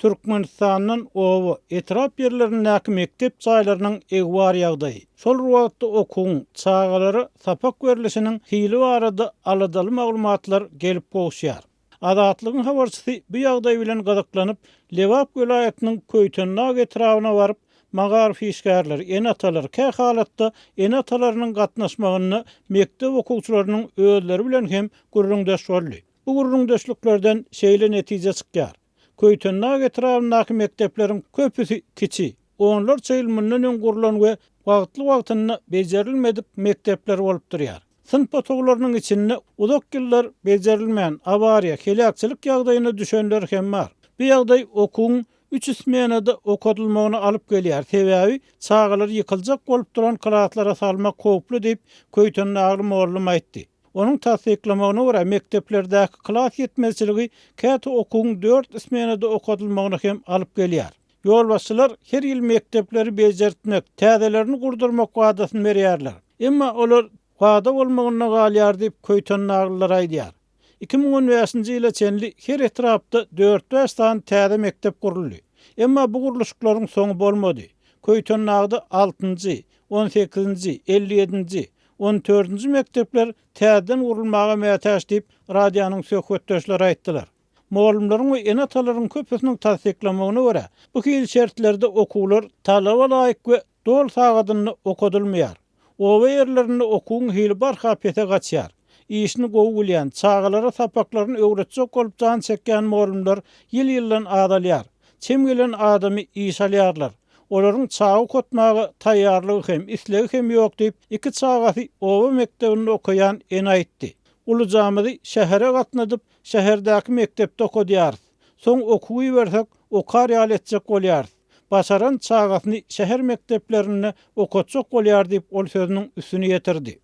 Türkmenistandan oba, etrap ýerlerindäki mekdep jaýlarynyň egbar ýagdaýy, şol bir wagtda okuwyň, çagalara sapak berlişiniň hili barada aladaly maglumatlar gelip gowuşýar. Azatlygyň habarçysy bu ýagdaý bilen gyzyklanyp, Lebap welaýatynyň Köýtendag etrabyna baryp, magaryf işgärleri, ene-atalar, kä halatda ene-atalarynyň gatnaşmagynda mekdep okuwçylarynyň özleri bilen hem gürrüňdeş boldy. Bu gürrüňdeşliklerden şeýle netije çykýar. Köýtendag etrabyndaky mekdepleriň köpüsi kiçi, onlarça ýyl mundan öň gurlan we wagtly-wagtynda bejerilmedik mekdepler bolup durýar. Synp otaglarynyň içinde uzak ýyllar bejerilmän, awariýa, heläkçilik ýagdaýyna düşenler hem bar. Bu ýagdaý okuwyň üç smenada okadylmagyna alyp gelýär, sebäbi çagalary ýykyljak bolup duran klaslara salmak howply diýip, köýtendagly mugallym aýtdy. Onuň tassyklamagyna görä, mekdeplerdäki klas ýetmezçiligi käte okuwyň dört smenada okadylmagyna hem alyp gelýär. Ýolbaşçylar her ýyl mekdepleri bejertmek, täzelerini gurdurmak wadasyny berýärler. Emma olar wada bolmagynda galýar diýip, köýtendaglylar aýdýar. 2015-nji ýyla çenli her etrapda dört-bäş sany täze mekdep guruldy. Emma bu gurluşyklaryň soňy bolmady. Köýtendagda altynjy, on sekizinji, 57-nji, on dördünji mekdepler täzeden gurulmaga mätäç diýip, radionyň söhbetdeşleri aýtdylar. Mugallymlaryň we ene-atalaryň köpüsiniň tassyklamagyna görä, bu hili şertlerde okuwlar talaba laýyk we doly sagadynda okadylmaýar. Oba ýerlerinde okuwyň hili barha pese gaçýar. Işini gowy bilýän, çagalara sapaklaryny öwretjek bolup jan çekýän mugallymlar ýyl-ýyldan azalýar. Çem gelen adamy işe alýarlar. Olaryň çaga okatmaga taýýarlygy hem, islegi hem ýok diýip, iki çagasy oba mekdebinde okaýan ene aýtdy. Ulujamyzy şähere gatnadyp, Şäherdäki mekdepde okadýarys. Soň okuw ibersek, okar ýaly etjek bolýarys. Başaran çagasyny şäher mekdeplerinde okatjak bolýar diýip, ol sözüniň üstüni ýetirdi.